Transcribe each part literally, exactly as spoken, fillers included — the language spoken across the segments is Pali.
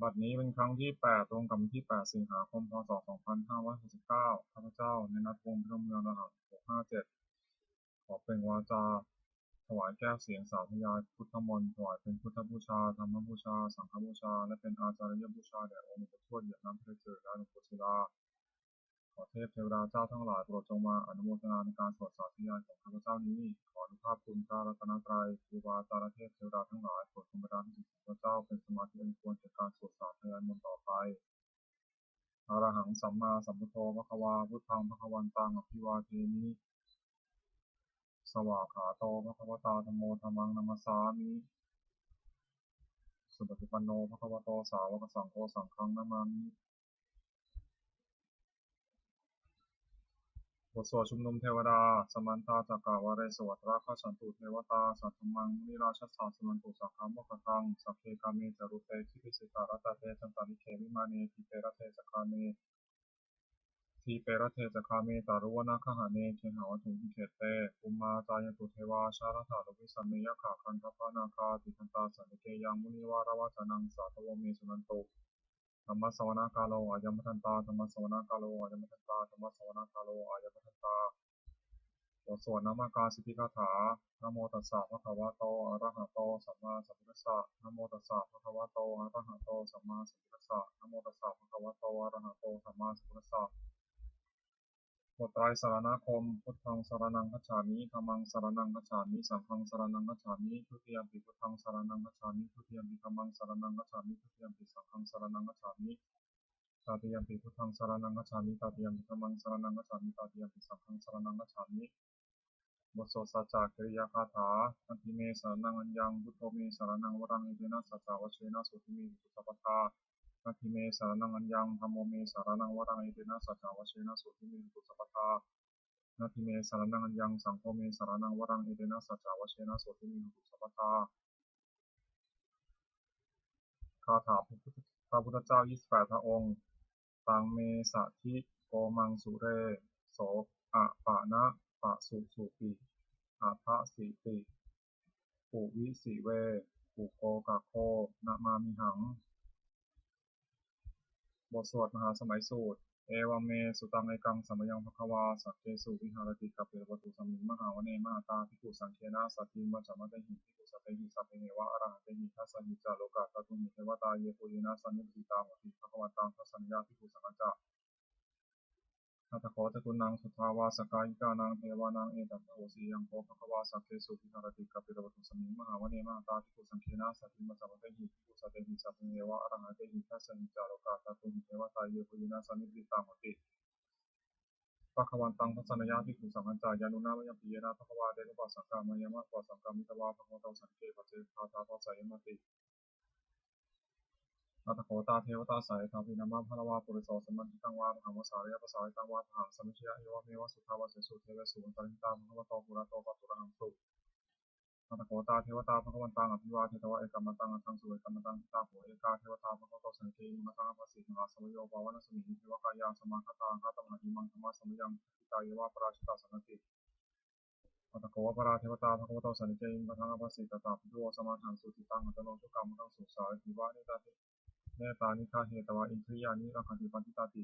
บัดนี้เป็นครั้งที่แปด ตรงกับวันที่แปด สิงหาคม พ.ศ. สองพันห้าร้อยหกสิบเก้า ข้าพเจ้า เนนัท วงศ์พิรมเมือง รหัส หกห้าเจ็ด ขอเปล่งวาจาถวายแก้วเสียงสาธยายพุทธมนต์ ถวายเป็นพุทธบูชา ธรรมบูชา สังฆบูชา และเป็นอาจาริยบูชาแด่องค์หลวงปู่ทวดเหยียบน้ำทะเลจืด และหลวงปู่ศิลา ขอเทพเทวดาเจ้าทั้งหลายโปรดจงมาอนุโมทนาในการสวดสาธยายของข้าพเจ้านี้ ขออานุภาพคุณพระรัตนตรัย ครูบาอาจารย์ และเทพเทวดาทั้งหลายโปรดจงบันดาลให้จิตของข้าพเจ้าเป็นสมาธิอันควรแก่การสวดสาธยายมนต์ต่อไป Arahaṃ sammāsambuddho bhagavā, buddhaṃ bhagavantaṃ abhivādemi. Svākkhāto bhagavatā dhammo, dhammaṃ namassāmi. Supaṭipanno bhagavato sāvakasaṅgho, saṅghaṃ namāmi. บทสวดชุมนุมเทวดา Samantā cakkavāḷesu atrāgacchantu devatā, saddhammaṃ munirājassa suṇantu saggamokkhadaṃ. Sagge kāme ca rūpe girisikharataṭe cantalikkhe vimāne, dīpe raṭṭhe ca gāme, dīpe raṭṭhe ca gāme taruvanagahane gehavatthumhi khette, bhummā cāyantu devā jalathalavisame yakkhagandhabbanāgā, tiṭṭhantā santike yaṃ munivaravacanaṃ sādhavo me suṇantu. Dhammassavanakālo ayam bhadantā, dhammassavanakālo ayam bhadantā, dhammassavanakālo ayam bhadantā. บทสวดนมการสิทธิคาถา Namo tassa bhagavato arahato sammāsambuddhassa. Namo tassa bhagavato arahato sammāsambuddhassa. Namo tassa bhagavato arahato sammāsambuddhassa. บทไตรสรณคมน์ Buddhaṃ saraṇaṃ gacchāmi, dhammaṃ saraṇaṃ gacchāmi, saṅghaṃ saraṇaṃ gacchāmi. Dutiyampi buddhaṃ saraṇaṃ gacchāmi, dutiyampi dhammaṃ saraṇaṃ gacchāmi, dutiyampi saṅghaṃ saraṇaṃ gacchāmi. Tatiyampi buddhaṃ saraṇaṃ gacchāmi, tatiyampi dhammaṃ saraṇaṃ gacchāmi, tatiyampi saṅghaṃ saraṇaṃ gacchāmi. บทสวดสัจจกิริยาคาถา Natthi me saraṇaṃ aññaṃ, buddho me saraṇaṃ varaṃ, etena saccavajjena sotthi me hotu sabbadā. Natthi me saraṇaṃ aññaṃ, dhammo me saraṇaṃ varaṃ, etena saccavajjena sotthi me hotu sabbadā. Natthi me saraṇaṃ aññaṃ, saṅgho me saraṇaṃ varaṃ, etena saccavajjena sotthi me hotu sabbadā. คาถาพระพุทธเจ้า ยี่สิบแปด พระองค์ Taṃ me saddhi komaṃ sure, so apana pasusupi, abbhasiti puvisi ve, ukokakho namāmihaṃ. บทสวดมหาสมัยสูตร Evaṃ me sutaṃ. Ekaṃ samayaṃ bhagavā sakkesu viharati kapilavatthusmiṃ mahāvane mahatā bhikkhusaṅghena saddhiṃ pañcamattehi bhikkhusatehi sabbeheva arahantehi. Dasahi ca lokadhātūhi devatā yebhuyyena sannipatitā honti bhagavantaṃ dassanāya bhikkhusaṅghañca. Atha kho catunnaṃ suddhāvāsakāyikānaṃ devānaṃ etadahosi: Ayaṃ kho bhagavā sakkesu viharati kapilavatthusmiṃ mahāvane mahatā bhikkhusaṅghena saddhiṃ pañcamattehi bhikkhusatehi sabbeheva arahantehi. Dasahi ca lokadhātūhi devatā yebhuyyena sannipatitā honti bhagavantaṃ dassanāya bhikkhusaṅghañca. Yannūna mayampi yena bhagavā tenupasaṅkameyyāma, upasaṅkamitvā bhagavato santike paccekagāthā bhāseyyāmāti. Atha kho tā devatā seyyathāpi nāma balavā puriso sammiñjitaṃ vā bāhaṃ vā sāriyā pasāritaṃ vā tahaṃ samijjheyya, evameva suddhāvāsesu devesu antarahitā bhagavato purato pāturahaṃsu. Atha kho tā devatā bhagavantaṃ abhivādetvā ekamantaṃ aṭṭhaṃsu. Ekamantaṃ ṭhitā kho ekā devatā bhagavato santike imaṃ gāthaṃ abhāsi: Mahāsamayo pavanasmiṃ, devakāyā samāgatā, āgatamha imaṃ dhammasamayaṃ, dakkhitāyeva aparājitasaṅghanti. Atha kho aparā devatā bhagavato santike imaṃ gāthaṃ abhāsi: Tatra bhikkhavo samādahaṃsu, cittaṃ attano ujukamakaṃsu, sārathīva nettāni gahetvā, indriyāni rakkhanti paṇḍitāti.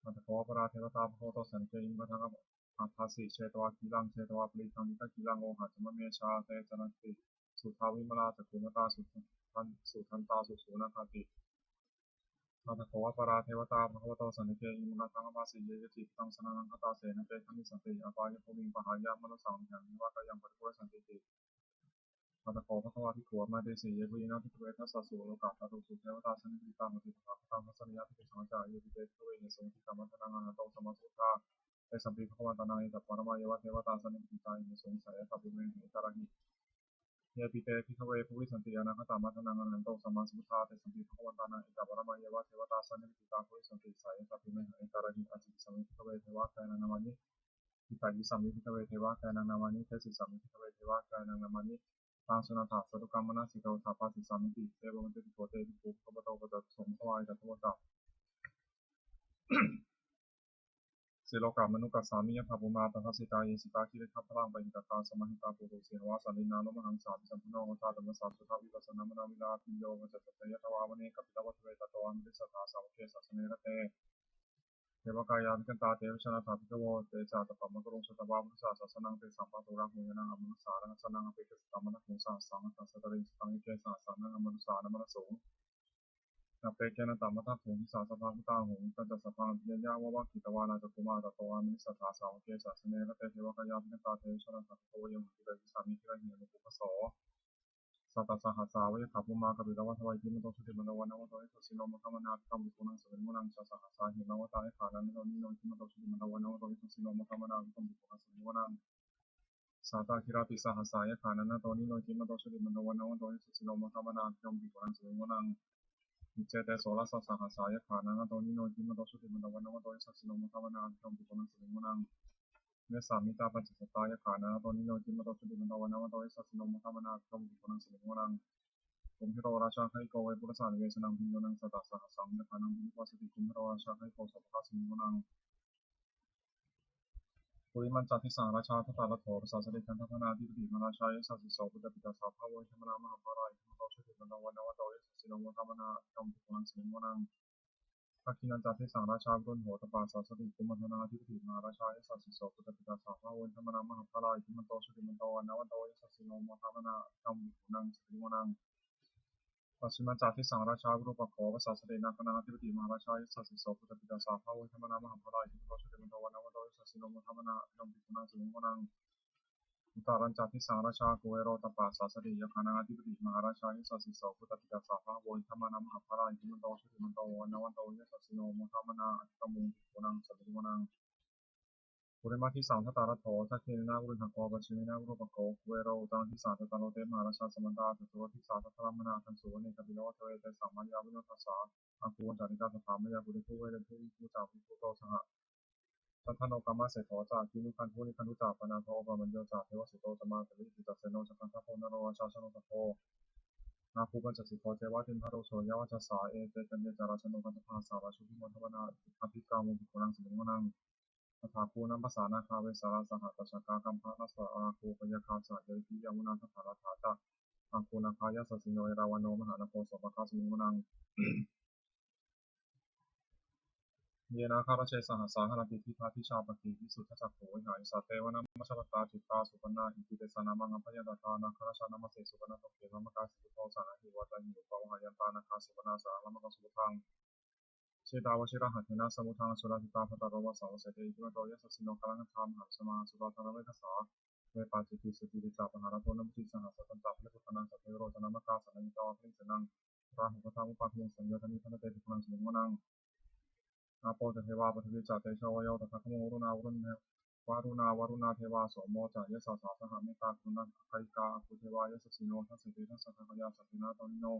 Atha kho aparā devatā bhagavato santike imaṃ gāthaṃ abhāsi: Chetvā khīlaṃ chetvā palighaṃ, indakhīlaṃ ohaccamanejā, te caranti suddhā vimalā, cakkhumatā sudantā susunāgāti. Atha kho aparā devatā bhagavato santike imaṃ gāthaṃ abhāsi: Ye keci buddhaṃ saraṇaṃ gatāse, na te gamissanti apāyabhūmiṃ, pahāya mānusaṃ dehaṃ, devakāyaṃ paripūressantīti. Atha kho bhagavā bhikkhū āmantesi: Yebhuyyena bhikkhave dasasu lokadhātūsu devatā sannipatitā honti tathāgataṃ dassanāya bhikkhusaṅghañca. Yepi te bhikkhave ahesuṃ atikkama ṭhānaṃ arahanto sammāsambuddhā, tesampi bhagavantānaṃ etaparamāyeva devatā sannipatitā ahesuṃ, seyyathāpi mayhaṃ etarahi. Yepi te bhikkhave bhavissanti anāgatamaṭhānaṃ arahanto sammāsambuddhā, tesampi bhagavantānaṃ etaparamāyeva devatā sannipatitā bhavissanti, seyyathāpi mayhaṃ etarahi. Ācikkhissāmi bhikkhave devakāyānaṃ nāmāni, kittayissāmi bhikkhave devakāyānaṃ nāmāni, desissāmi bhikkhave devakāyānaṃ nāmāni, taṃ suṇātha sādhukaṃ manasikarotha bhāsissāmīti. Evaṃ bhanteti kho te bhikkhū bhagavato paccassosuṃ, bhagavā etadavoca. Silokamanukassāmi yattha bhummā tadassitā, ye sitā girigabbharaṃ pahitattā samāhitā. Puthū sīhāva sallīnā lomahaṃsābhisambhuno, odātamanasā suddhā vippasannamanāvilā. Bhiyyo pañcasate ñatvā vane kāpilavatthave, tato āmantayi satthā sāvake sāsane rate. Devakāyā abhikkantā te vijānātha bhikkhavo, te ca ātappamakaruṃ sutvā buddhassa sāsanaṃ. Tesampāturahu ñāṇaṃ amanussāna dassanaṃ, appeke satamaddakkhuṃ sahassaṃ atha sattariṃ, sataṃ eke sahassānaṃ amanussānamaddasuṃ, appekena tamaddakkhuṃ disā sabbā phuṭā ahuṃ. Tañca sabbaṃ abhiññāya vavakkhitvāna cakkhumā, tato āmantayi satthā sāvake sāsane rate. Devakāyā abhikkantā te vijānātha bhikkhavo, ye vohaṃ kittayissāmi girāhi anupubbaso. Sattasahassā va yakkhā bhummā kāpilavatthavā, iddhimanto jutimanto vaṇṇavanto yasassino, modamānā abhikkāmuṃ bhikkhūnaṃ samitiṃ vanaṃ. Chasahassā hemavatā yakkhā nānattavaṇṇino, iddhimanto jutimanto vaṇṇavanto yasassino, modamānā abhikkāmuṃ bhikkhūnaṃ samitiṃ vanaṃ. Sattaṭṭhāgirābhisāhassā yakkhā nānattavaṇṇino, iddhimanto jutimanto vaṇṇavanto yasassino, modamānā abhikkāmuṃ bhikkhūnaṃ samitiṃ vanaṃ. Iccetesoḷasasahassā yakkhā nānattavaṇṇino, iddhimanto jutimanto vaṇṇavanto yasassino, modamānā abhikkāmuṃ bhikkhūnaṃ samitiṃ vanaṃ. Vessāmittā pañcasatā yakkhā nānattavaṇṇino, iddhimanto jutimanto vaṇṇavanto yasassino, modamānā abhikkāmuṃ bhikkhūnaṃ samitiṃ vanaṃ. Kumbhīro rājagahiko vepullassa nivesanaṃ, bhiyyo naṃ satasahassaṃ yakkhānaṃ payirupāsati, kumbhīro rājagahiko sopāga samitiṃ vanaṃ. Purimañca disaṃ rājā dhataraṭṭho, pasāsati gandhabbānaṃ ādhipati, mahārājā yasassi so. Puttāpi tassa bahavo indanāmā mahabbalā, iddhimanto jutimanto vaṇṇavanto yasassino, modamānā abhikkāmuṃ bhikkhūnaṃ samitiṃ vanaṃ. Dakkhiṇañca disaṃ rājā virūḷho tappasāsati, kumbhaṇḍānaṃ ādhipati, mahārājā yasassi so. Puttāpi tassa bahavo indanāmā mahabbalā, iddhimanto jutimanto vaṇṇavanto yasassino, modamānā abhikkāmuṃ bhikkhūnaṃ samitiṃ vanaṃ. Pacchimañca disaṃ rājā virūpakkho, pasāsati nāgānaṃ ādhipati, mahārājā yasassi so. Puttāpi tassa bahavo indanāmā mahabbalā, iddhimanto jutimanto vaṇṇavanto yasassino, modamānā abhikkāmuṃ bhikkhūnaṃ samitiṃ vanaṃ. Uttarañca disaṃ rājā kuvero tappasāsati, yakkhānaṃ ādhipati, mahārājā yasassi so. Puttāpi tassa bahavo indanāmā mahabbalā, iddhimanto jutimanto vaṇṇavanto yasassino, modamānā abhikkāmuṃ bhikkhūnaṃ samitiṃ vanaṃ. Purimaṃ disaṃ dhataraṭṭho, dakkhiṇena virūḷhako, pacchimena virūpakkho, kuvero uttaraṃ disaṃ. Cattāro te mahārājā samantā caturo disā, daddallamānā aṭṭhaṃsu vane kāpilavatthave. Tesaṃ māyāvino dāsā āgū vañcanikā saṭhā, māyā kuṭeṇḍu veṭeṇḍu viṭū ca viṭuṭo saha, candano kāmaseṭṭho ca kinnughaṇḍu nighaṇḍu ca, panādo opamañño ca devasūto ca mātali. Cittaseno ca gandhabbo naḷorājā janosabho, āgū pañcasikho ceva timbarū suriyavacchasā. Ete caññe ca rājāno gandhabbā saha rājubhi, modamānā abhikkāmuṃ bhikkhūnaṃ samitiṃ vanaṃ. Athāgū nābhasā nāgā vesālā sahatacchakā, kambalassatarā āgū pāyāgā saha ñātibhi. Yāmunā dhataraṭṭhā ca āgū nāgā yasassino, erāvaṇo mahānāgo sopāga samitiṃ vanaṃ. Ye nāgarāje sahasā haranti, dibbā dijā pakkhi visuddhacakkhū, vehāsayā te vanamajjhapattā, citrā supaṇṇā iti tesa nāmaṃ. Abhayantadā nāgarājānamāse, supaṇṇato khemamakāsi buddho, saṇhāhi vācāhi upavhayantā, nāgā supaṇṇā saraṇamakaṃsu buddhaṃ. Jitā vajirahatthena samuddaṃ asurā sitā, bhātaro vāsavassete iddhimanto yasassino, kālakañjā mahābhismā asurā dānaveghasā, vepacitti sucitti ca pahārādo namucī saha. Satañca baliputtānaṃ sabbe verocanāmakā, sannayhitvā baliṃ senaṃ rāhubhaddamupāgamuṃ. Saṅyodāni bhaddante bhikkhūnaṃ samitiṃ vanaṃ. Āpo ca devā paṭhavī ca tejo vāyo tadāgamuṃ, varuṇā varuṇā devā somo ca yasasā saha, mettākaruṇākāyikā āgū devā yasassino. Dasete dasadhā kāyā sabbe nānattavaṇṇino,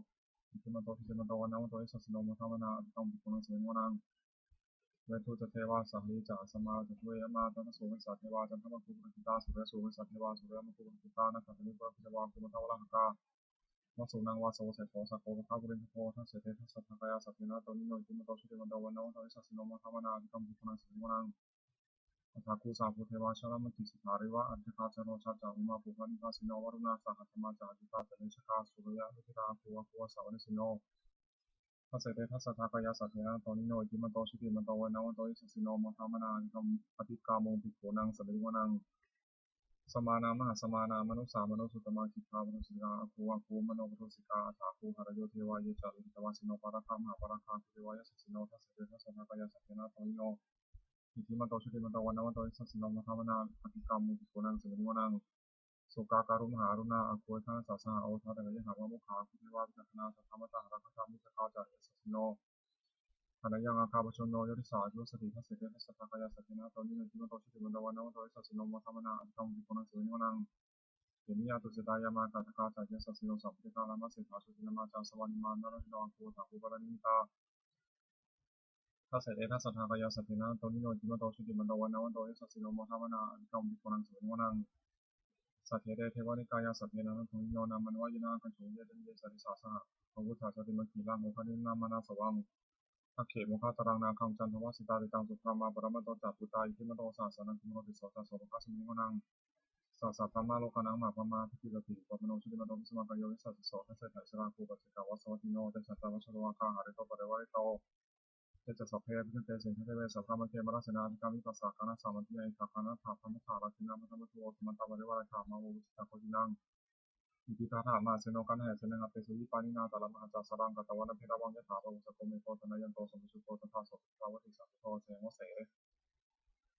iddhimanto jutimanto vaṇṇavanto yasassino, modamānā abhikkāmuṃ bhikkhūnaṃ samitiṃ vanaṃ. Veṇḍū ca devā sahalī ca asamā ca duve yamā, candassūpanisā devā candamāgū purakkhitā, suriyassūpanisā devā suriyamāgū purakkhitā, nakkhattāni purakkhitvā āgū mandavalāhakā, vasūnaṃ vāsavo seṭṭho sakkopāga purindado. Dasete dasadhā kāyā sabbe nānattavaṇṇino, iddhimanto jutimanto vaṇṇavanto yasassino, modamānā abhikkāmuṃ bhikkhūnaṃ samitiṃ vanaṃ. Athāgū sahabhū devā jalamaggisikhāriva, ariṭṭhakā ca rojā ca ummāpupphanibhāsino, varuṇā sahadhammā ca accutā ca anejakā, sūleyyarucirā āgū āgū vāsavanesino. Dasete dasadhā kāyā sabbe nānattavaṇṇino, iddhimanto jutimanto vaṇṇavanto yasassino, modamānā abhikkāmuṃ bhikkhūnaṃ samitiṃ vanaṃ. Samānā mahāsamānā mānusā mānusuttamā, khiḍḍāpadūsikā āgū āgū manopadūsikā. Athāgū harayo devā ye ca lohitavāsino, pāragā mahāpāragā āgū devā yasassino. Dasete dasadhā kāyā sabbe nānattavaṇṇino, iddhimanto jutimanto vaṇṇavanto yasassino, modamānā abhikkāmuṃ bhikkhūnaṃ samitiṃ vanaṃ. Sukkā karumhā aruṇā āgū veghanasā saha, odātagayhā pāmokkhā āgū devā vicakkhaṇā. Sadāmattā hāragajā missakā ca yasassino, thanayaṃ āga pajjunno yo disā abhivassati. Dasete dasadhā kāyā sabbe nānattavaṇṇino, iddhimanto jutimanto vaṇṇavanto yasassino, modamānā abhikkāmuṃ bhikkhūnaṃ samitiṃ vanaṃ. Khemiyā tusitā yāmā kaṭṭhakā ca yasassino, sāpaṭikkā lāmaseṭṭhā jotināmā ca āsavā. Nimmānaratino āgū athāgū paranimmitā. Dasete dasadhā kāyā sabbe nānattavaṇṇino, iddhimanto jutimanto vaṇṇavanto yasassino, modamānā abhikkāmuṃ bhikkhūnaṃ samitiṃ vanaṃ. Saṭṭhete devanikāyā sabbe nānattavaṇṇino, nāmanvayena āgañchuṃ ye caññe sadisā saha. Pavutthajātimakhīlaṃ oghatiṇṇamanāsavaṃ, Aggiroghataraṃ nāgaṃ candamā sitā, diṭṭhaṃ subrahmā paramatto ca, puttā iddhimato saha sanaṅkumāro, tisso ca sopāga samitiṃ vanaṃ. Sahassabrahmalokānaṃ mahābrahmābhitiṭṭhati, upapanno jutimanto bhismākāyo yasassi so. Dasettha issarā āgū paccekavasavattino, tesañca majjhato āgā hārito parivārito. Te ca sabbe abhikkante sainde deve sabrahmake, mārasenā abhikkāmi tassa kaṇhassa mandiyaṃ. Etha gaṇhatha bandhatha rāgena bandhamatthu vo, samantā parivāretha mā vo muñcittha koci naṃ. Iti tattha mahāseno kaṇhasenaṃ apesayi, pāṇinā talamāhacca saraṃ katvāna bheravaṃ. Yathā pāvussako megho thanayanto savijjuko, tadā so paccudāvatti saṅkuddho asayaṃvase.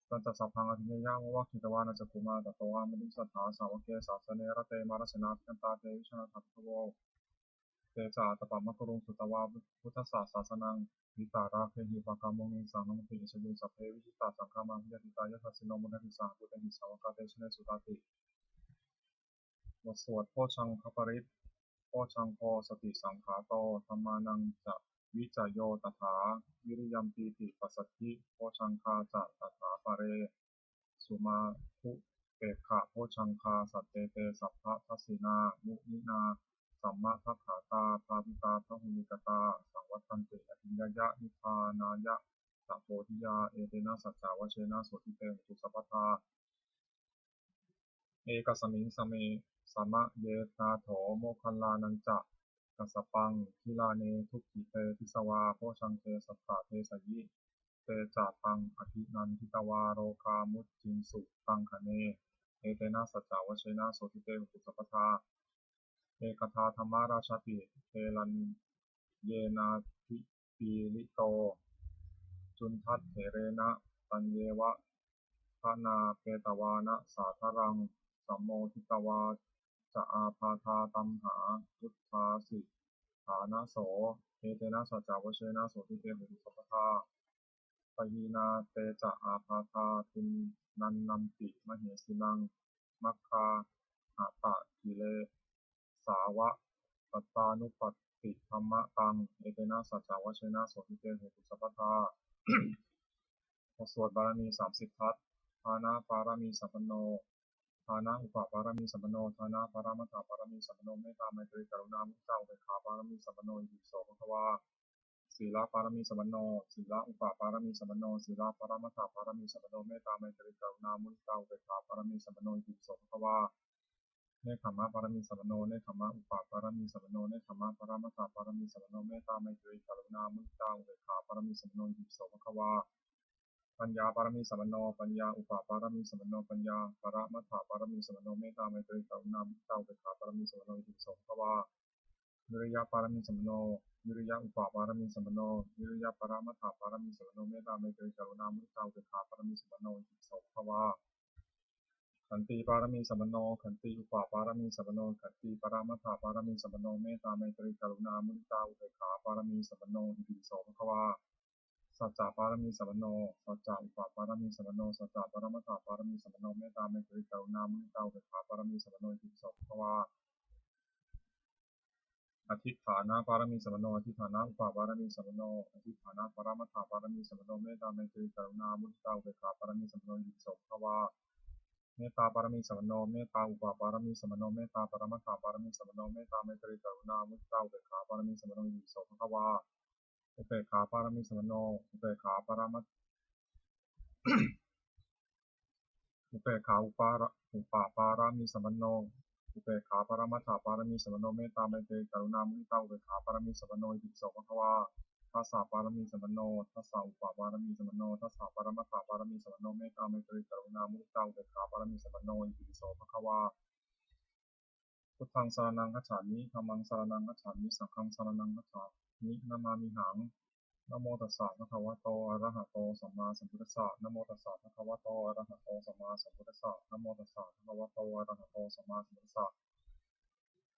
Tañca sabbaṃ abhiññāya vavakkhitvāna cakkhumā, tato āmantayi satthā sāvake sāsane rate. Mārasenā abhikkantā te vijānātha bhikkhavo, te ca ātappamakaruṃ sutvā buddhassa sāsanaṃ, vītarāgehi pakkāmuṃ nesaṃ kampati. Āciyuṃ sabbe vijitasaṅgāmā bhayātītā yasassino, modanti saha bhūtehi sāvakā te janesutāti. บทสวดโพชฌังคปริตร Bojjhaṅgo satisaṅkhāto dhammānañca vicayo tathā, viriyampīti passaddhi bojjhaṅgā ca tathāpare, sumāthupekkhā bojjhaṅgā sattete sabbadassinā muninā sammadakkhātā bhāvitā bahulīkatā saṃvattanti abhiññāya nibbānāya ca bodhiyā. Etena saccavajjena sotthi te hotu sabbadā. Ekasmiṃ same samaye nātho moggallānañca kassapaṃ gilāne dukkhite disvā bojjhaṅge satta desayi. Te ca taṃ abhinanditvā rogā mucciṃsu taṅkhaṇe. Etena saccavajjena sotthi te hotu sabbadā. Ekadā dhammarājāpi gelaññenābhipīḷito cundattherena taññeva bhaṇāpetvāna sādaraṃ sammoditvā ca ābādhā tamhā vuṭṭhāsi ṭhānaso. Etena saccavajjena sotthi te hotu sabbadā. Pahīnā te ca ābādhā tiṇṇannampi mahesinaṃ maggāhatakilesāva pattānuppattidhammataṃ. Etena saccavajjena sotthi te hotu sabbadā. บทสวดบารมีสามสิบทัศน์ Dāna pāramī sampanno, dāna upapāramī sampanno, dāna paramattha pāramī sampanno, mettā maitrī karuṇā muditā upekkhā pāramī sampanno, itipi so bhagavā. Sīla pāramī sampanno, sīla upapāramī sampanno, sīla paramattha pāramī sampanno, mettā maitrī karuṇā muditā upekkhā pāramī sampanno, itipi so bhagavā. Nekkhamma pāramī sampanno, nekkhamma upapāramī sampanno, nekkhamma paramattha pāramī sampanno, mettā maitrī karuṇā muditā upekkhā pāramī sampanno, itipi so bhagavā. Paññā pāramī sampanno, paññā upapāramī sampanno, paññā paramattha pāramī sampanno, mettā maitrī karuṇā muditā upekkhā pāramī sampanno, itipi so bhagavā. Viriya pāramī sampanno, viriya upapāramī sampanno, viriya paramattha pāramī sampanno, mettā maitrī karuṇā muditā upekkhā pāramī sampanno, itipi so bhagavā. Khanti pāramī sampanno, khanti upapāramī sampanno, khanti paramattha pāramī sampanno, mettā maitrī karuṇā muditā upekkhā pāramī sampanno, itipi so bhagavā. Sacca pāramī sampanno, sacca upapāramī sampanno, sacca paramattha pāramī sampanno, mettā maitrī karuṇā muditā upekkhā pāramī sampanno, itipi so bhagavā. Adhiṭṭhāna pāramī sampanno, adhiṭṭhāna upapāramī sampanno, adhiṭṭhāna paramattha pāramī sampanno, mettā maitrī karuṇā muditā upekkhā pāramī sampanno, itipi so bhagavā. Mettā pāramī sampanno, mettā upapāramī sampanno, mettā paramattha pāramī sampanno, mettā maitrī karuṇā muditā upekkhā pāramī sampanno, itipi so bhagavā. Upekkhā pāramī sampanno, upekkhā paramat upekkhā upara upapāramī sampanno, upekkhā paramattha pāramī sampanno, mettā maitrī karuṇā muditā upekkhā pāramī sampanno, itipi so bhagavā. Dasa pāramī sampanno, dasa upapāramī sampanno, dasa paramattha pāramī sampanno, mettā maitrī karuṇā muditā upekkhā pāramī sampanno, itipi so bhagavā. Buddhaṃ saraṇaṃ gacchāmi, dhammaṃ saraṇaṃ gacchāmi, saṅghaṃ saraṇaṃ gacchāmi, namāmihaṃ. Namo tassa bhagavato arahato sammāsambuddhassa. Namo tassa bhagavato arahato sammāsambuddhassa. Namo tassa bhagavato arahato sammāsambuddhassa.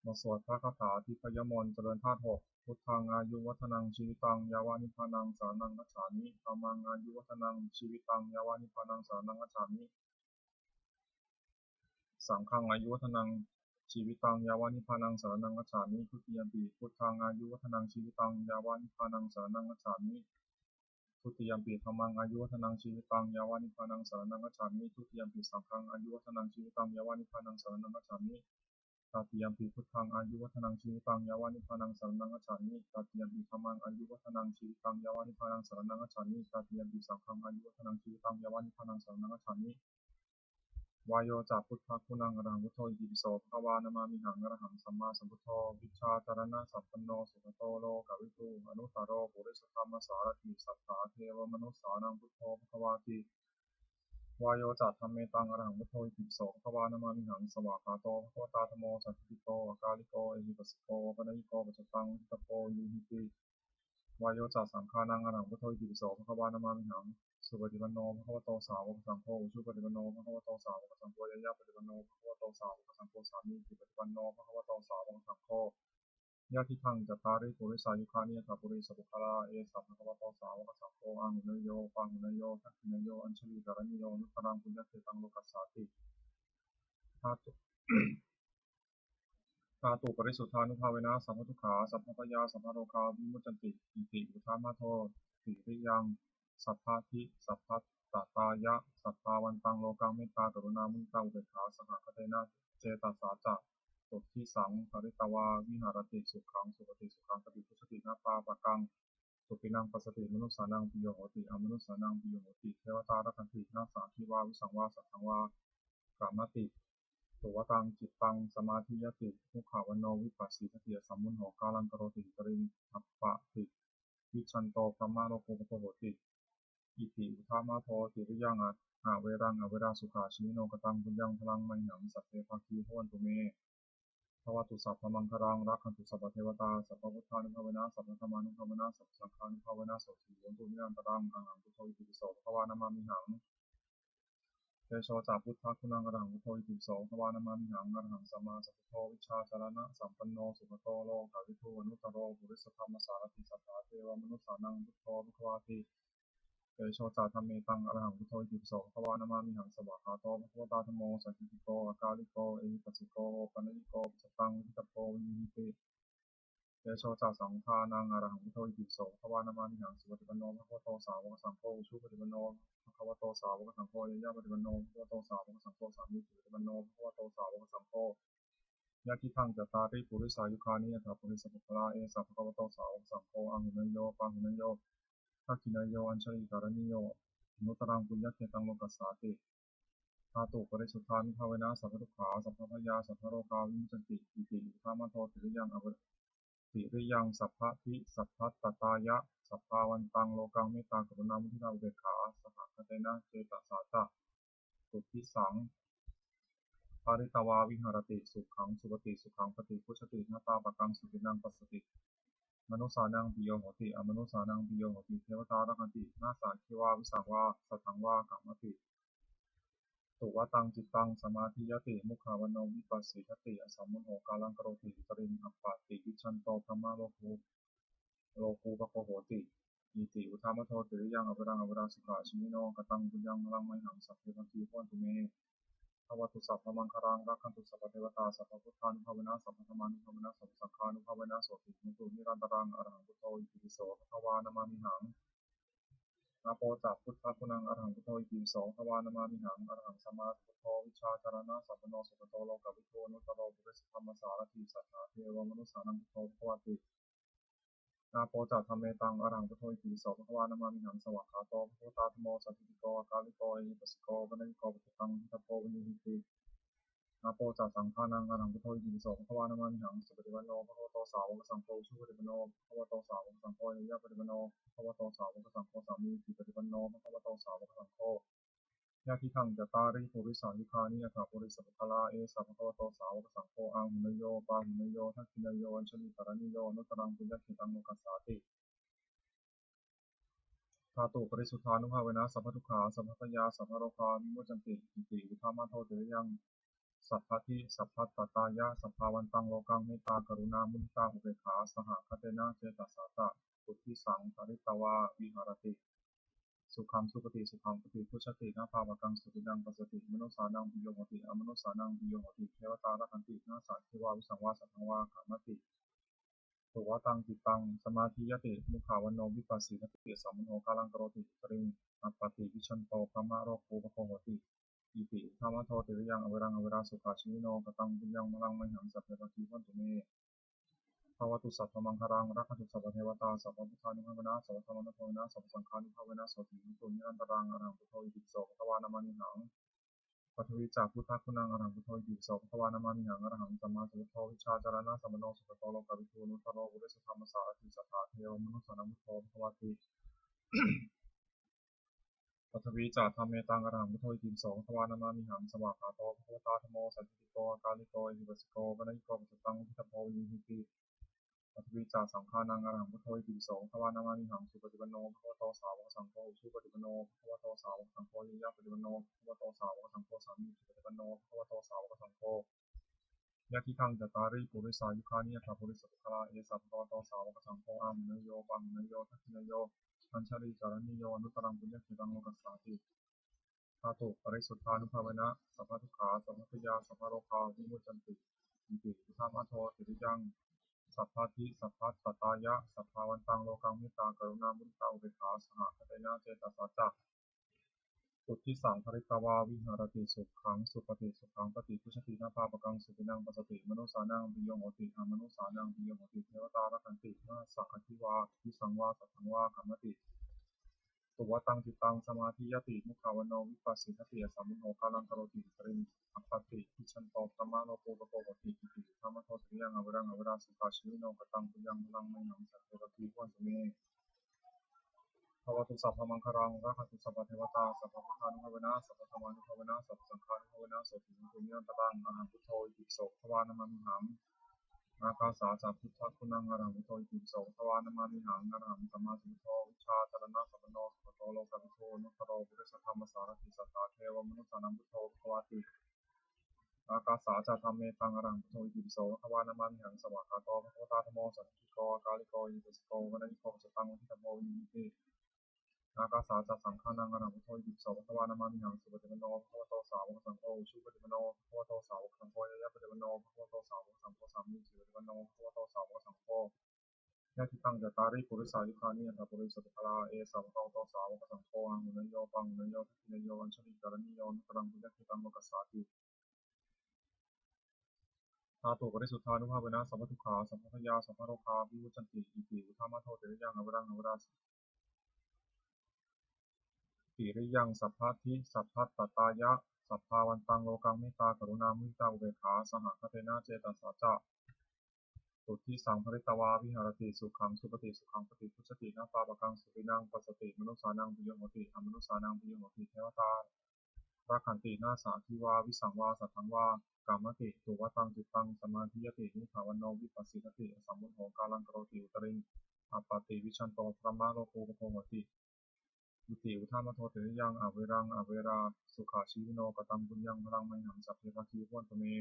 บทสวดพระคาถาทิพยมนต์เจริญธาตุหก Buddhaṃ āyuvaḍḍhanaṃ jīvitaṃ yāva nibbānaṃ saraṇaṃ gacchāmi. Dhammaṃ āyuvaḍḍhanaṃ jīvitaṃ yāva nibbānaṃ saraṇaṃ gacchāmi. Saṅghaṃ āyuvaḍḍhanaṃ jīvitaṃ yāva nibbānaṃ saraṇaṃ gacchāmi. Dutiyampi buddhaṃ āyuvaḍḍhanaṃ jīvitaṃ yāva nibbānaṃ saraṇaṃ gacchāmi. Dutiyampi dhammaṃ āyuvaḍḍhanaṃ jīvitaṃ yāva nibbānaṃ saraṇaṃ gacchāmi. Dutiyampi saṅghaṃ āyuvaḍḍhanaṃ jīvitaṃ yāva nibbānaṃ saraṇaṃ gacchāmi. Tatiyampi buddhaṃ āyuvaḍḍhanaṃ jīvitaṃ yāva nibbānaṃ saraṇaṃ gacchāmi. Tatiyampi dhammaṃ āyuvaḍḍhanaṃ jīvitaṃ yāva nibbānaṃ saraṇaṃ gacchāmi. Tatiyampi saṅghaṃ āyuvaḍḍhanaṃ jīvitaṃ yāva nibbānaṃ saraṇaṃ gacchāmi. Vāyo ca buddhaguṇaṃ arahaṃ buddho itipi so bhagavā namāmihaṃ. Arahaṃ sammāsambuddho vijjācaraṇasampanno sugato lokavidū anuttaro purisadammasārathi satthā devamanussānaṃ buddho bhagavāti. Vāyo ca dhammetaṃ arahaṃ buddho itipi so bhagavā namāmihaṃ. Svākkhāto bhagavatā dhammo sandiṭṭhiko akāliko ehipassiko opanayiko paccattaṃ veditabbo viññūhīti. Vāyo ca saṅghānaṃ arahaṃ buddho itipi so bhagavā namāmihaṃ. Supaṭipanno bhagavato sāvakasaṅgho, ujupaṭipanno bhagavato sāvakasaṅgho, ñāyapaṭipanno bhagavato sāvakasaṅgho, sāmīcipaṭipanno bhagavato sāvakasaṅgho, yadidaṃ cattāri purisayugāni aṭṭha purisapuggalā, esa bhagavato sāvakasaṅgho, āhuneyyo pāhuneyyo dakkhiṇeyyo añjalikaraṇīyo anuttaraṃ puññakkhettaṃ lokassāti. Dhātu Dhātuparisuddhānubhāvena sabbadukkhā sabbabhayā sabbarogā vimuccanti. Iti uddhamadho tiriyaṃ sabbadhi sabbattatāya sabbāvantaṃ lokaṃ mettākaruṇāmuditāupekkhāsahagatena cetasā catuddisaṃ pharitvā viharati. Sukhaṃ supati, sukhaṃ paṭibujjhati, na pāpakaṃ supinaṃ passati, manussānaṃ piyo hoti, amanussānaṃ piyo hoti, devatā rakkhanti, nāssa aggi vā visaṃ vā satthaṃ vā kamati, tuvaṭaṃ cittaṃ samādhiyati, mukhavaṇṇo vippasīdati, asammūḷho kālaṃ karoti, uttariṃ appaṭivijjhanto brahmalokūpago hoti. Iti uddhamadho tiriyaṃ averaṃ averā sukhajīvino. Kataṃ puññaphalaṃ mayhaṃ sabbe bhāgī bhavantu me. Bhavatu sabbamaṅgalaṃ, rakkhantu sabbadevatā, sabbabuddhānubhāvena sabbadhammānubhāvena sabbasaṅghānubhāvena sotthī hontu nirantaraṃ. Arahaṃ buddho itipi so bhagavā namāmihaṃ. Tejo ca buddhaguṇaṃ arahaṃ buddho itipi so bhagavā namāmihaṃ. Arahaṃ sammāsambuddho vijjācaraṇasampanno sugato lokavidū anuttaro purisadammasārathi satthā devamanussānaṃ buddho bhagavāti. Tejo ca dhammetaṃ arahaṃ buddho itipi so bhagavā namāmihaṃ. Svākkhāto bhagavatā dhammo sandiṭṭhiko akāliko ehipassiko opanayiko paccattaṃ veditabbo viññūhīti. Tejo ca saṅghānaṃ arahaṃ buddho itipi so bhagavā namāmihaṃ. Supaṭipanno bhagavato sāvakasaṅgho, ujupaṭipanno bhagavato sāvakasaṅgho, ñāyapaṭipanno bhagavato sāvakasaṅgho, sāmīcipaṭipanno bhagavato sāvakasaṅgho, yadidaṃ cattāri purisayugāni aṭṭha purisapuggalā, esa bhagavato sāvakasaṅgho, āhuneyyo pāhuneyyo dakkhiṇeyyo añjalikaraṇīyo anuttaraṃ puññakkhettaṃ lokassāti. Dhātuparisuddhānubhāvena sabbadukkhā sabbabhayā sabbarogā vimuccanti. Iti uddhamadho tiriyaṃ ava- tiriyaṃ sabbadhi sabbattatāya sabbāvantaṃ lokaṃ mettākaruṇāmuditāupekkhāsahagatena cetasā catuddisaṃ pharitvā viharati. Sukhaṃ supati, sukhaṃ paṭibujjhati, na pāpakaṃ supinaṃ passati, manussānaṃ piyo hoti, amanussānaṃ piyo hoti, devatā rakkhanti, nāssa aggi vā visaṃ vā satthaṃ vā kamati, tuvaṭaṃ cittaṃ samādhiyati, mukhavaṇṇo vippasīdati, asammūḷho kālaṃ karoti, uttariṃ appaṭivijjhanto brahmalokū- lokūpago hoti. Iti uddhamadho tiriyaṃ averaṃ averā sukhajīvino. Kataṃ puññaphalaṃ mayhaṃ sabbe bhāgī bhavantu me. Bhavatu sabbamaṅgalaṃ, rakkhantu sabbadevatā, sabbabuddhānubhāvena sabbadhammānubhāvena sabbasaṅghānubhāvena sotthī hontu nirantaraṃ. Arahaṃ buddho itipi so bhagavā namāmihaṃ. Āpo ca buddhaguṇaṃ arahaṃ buddho itipi so bhagavā namāmihaṃ. Arahaṃ sammāsambuddho vijjācaraṇasampanno sugato lokavidū anuttaro purisadammasārathi satthā devamanussānaṃ buddho bhagavāti. Āpo ca dhammetaṃ arahaṃ buddho itipi so bhagavā namāmihaṃ. Svākkhāto bhagavatā dhammo sandiṭṭhiko akāliko ehipassiko opanayiko paccattaṃ veditabbo viññūhīti. Āpo ca saṅghānaṃ arahaṃ buddho itipi so bhagavā namāmihaṃ. Supaṭipanno bhagavato sāvakasaṅgho, ujupaṭipanno bhagavato sāvakasaṅgho, ñāyapaṭipanno bhagavato sāvakasaṅgho, sāmīcipaṭipanno bhagavato sāvakasaṅgho, yadidaṃ cattāri purisayugāni aṭṭha purisapuggalā, esa bhagavato sāvakasaṅgho, āhuneyyo pāhuneyyo dakkhiṇeyyo añjalikaraṇīyo anuttaraṃ puññakkhettaṃ lokassāti. Dhātuparisuddhānubhāvena sabbadukkhā sabbabhayā sabbarogā vimuccanti. Iti uddhamadho tiriyaṃ sabbadhi sabbattatāya sabbāvantaṃ lokaṃ mettākaruṇāmuditāupekkhāsahagatena cetasā catuddisaṃ pharitvā viharati. Sukhaṃ supati, sukhaṃ paṭibujjhati, na pāpakaṃ supinaṃ passati, manussānaṃ piyo hoti, amanussānaṃ piyo hoti, devatā rakkhanti, nāssa aggi vā visaṃ vā satthaṃ vā kamati, tuvaṭaṃ cittaṃ samādhiyati, mukhavaṇṇo vippasīdati, asammūḷho kālaṃ karoti, uttariṃ appaṭivijjhanto brahmalokūpago hoti. Iti uddhamadho tiriyaṃ averaṃ averā sukhajīvino. Kataṃ puññaṃ balaṃ mayhaṃ sabbe bhāgī bhavantu me. Bhavatu sabbamaṅgalaṃ, rakkhantu sabbadevatā, sabbabuddhānubhāvena, sabbadhammānubhāvena, sabbasaṅghānubhāvena, sotthī hontu nirantaraṃ. Arahaṃ buddho itipi so bhagavā namāmihaṃ. Pathavī ca buddhaguṇaṃ, arahaṃ buddho itipi so bhagavā namāmihaṃ. Arahaṃ sammāsambuddho vijjācaraṇasampanno sugato lokavidū anuttaro purisadammasārathi satthā devamanussānaṃ buddho bhagavāti. Pathavī ca dhammetaṃ, arahaṃ buddho itipi so bhagavā namāmihaṃ. Svākkhāto bhagavatā dhammo sandiṭṭhiko akāliko ehipassiko opanayiko paccattaṃ veditabbo viññūhīti. Pathavī ca saṅghānaṃ, arahaṃ buddho itipi so bhagavā namāmihaṃ. Supaṭipanno bhagavato sāvakasaṅgho, ujupaṭipanno bhagavato sāvakasaṅgho, ñāyapaṭipanno bhagavato sāvakasaṅgho, sāmīcipaṭipanno bhagavato sāvakasaṅgho, yadidaṃ cattāri purisayugāni aṭṭha purisapuggalā, esa bhagavato sāvakasaṅgho, āhuneyyo pāhuneyyo dakkhiṇeyyo añjalikaraṇīyo anuttaraṃ puññakkhettaṃ lokassāti. Dhātu parisuddhānubhāvena sabbadukkhā sabbabhayā sabbarogā vimuccanti. Iti uddhamadho tiriyaṃ sabbadhi sabbattatāya sabbāvantaṃ lokaṃ mettā karuṇā muditā upekkhā sahagatena cetasā ca uddissaṃ pharitvā viharati. Sukhaṃ supati, sukhaṃ paṭibujjhati, na pāpakaṃ supinaṃ passati, manussānaṃ piyo hoti, amanussānaṃ piyo hoti, devatā rakkhanti, nāssa aggi vā visaṃ vā satthaṃ vā kamati, tuvaṭaṃ cittaṃ samādhiyati, mukhavaṇṇo vippasīdati, asammūḷho kālaṃ karoti, uttariṃ appaṭivijjhanto brahmalokūpago hoti. Iti uddhamadho tiriyaṃ averaṃ averā sukhajīvino. Kataṃ puññaṃ balaṃ mayhaṃ sabbe bhāgī bhavantu me. Bhavatu sabbamaṅgalaṃ, rakkhantu sabbadevatā, sabbabuddhānubhāvena, sabbadhammānubhāvena, sabbasaṅghānubhāvena, sotthī hontu nirantaraṃ. Arahaṃ buddho itipi so bhagavā namāmihaṃ. Ākāsā ca buddhaguṇaṃ, arahaṃ buddho itipi so bhagavā namāmihaṃ. Arahaṃ sammāsambuddho vijjācaraṇasampanno sugato lokavidū anuttaro purisadammasārathi satthā devamanussānaṃ buddho bhagavāti. Ākāsā ca dhammetaṃ, arahaṃ buddho itipi so bhagavā namāmihaṃ. Svākkhāto bhagavatā dhammo sandiṭṭhiko akāliko ehipassiko opanayiko paccattaṃ veditabbo viññūhīti. Ākāsā ca saṅghānaṃ, arahaṃ buddho itipi so bhagavā namāmihaṃ. Supaṭipanno bhagavato sāvakasaṅgho, ujupaṭipanno bhagavato sāvakasaṅgho, ñāyapaṭipanno bhagavato sāvakasaṅgho, sāmīcipaṭipanno bhagavato sāvakasaṅgho, yadidaṃ cattāri purisayugāni aṭṭha purisapuggalā, esa bhagavato sāvakasaṅgho, āhuneyyo pāhuneyyo dakkhiṇeyyo añjalikaraṇīyo anuttaraṃ puññakkhettaṃ lokassāti. Dhātu parisuddhānubhāvena sabbadukkhā sabbabhayā sabbarogā vimuccanti. Iti uddhamadho tiriyaṃ averaṃ averā tiriyaṃ sabbadhi sabbattatāya sabbāvantaṃ lokaṃ mettā karuṇā muditā upekkhā sahagatena cetasā ca uddissaṃ pharitvā viharati. Sukhaṃ supati, sukhaṃ paṭibujjhati, na pāpakaṃ supinaṃ passati, manussānaṃ piyo hoti, amanussānaṃ piyo hoti, devatā rakkhanti, nāssa aggi vā visaṃ vā satthaṃ vā kamati, tuvaṭaṃ cittaṃ samādhiyati, mukhavaṇṇo vippasīdati, asammūḷho kālaṃ karoti, uttariṃ appaṭivijjhanto brahmalokūpago hoti. Iti uddhamadho tiriyaṃ averaṃ averā sukhajīvino. Kataṃ puññaṃ balaṃ mayhaṃ sabbe bhāgī bhavantu me.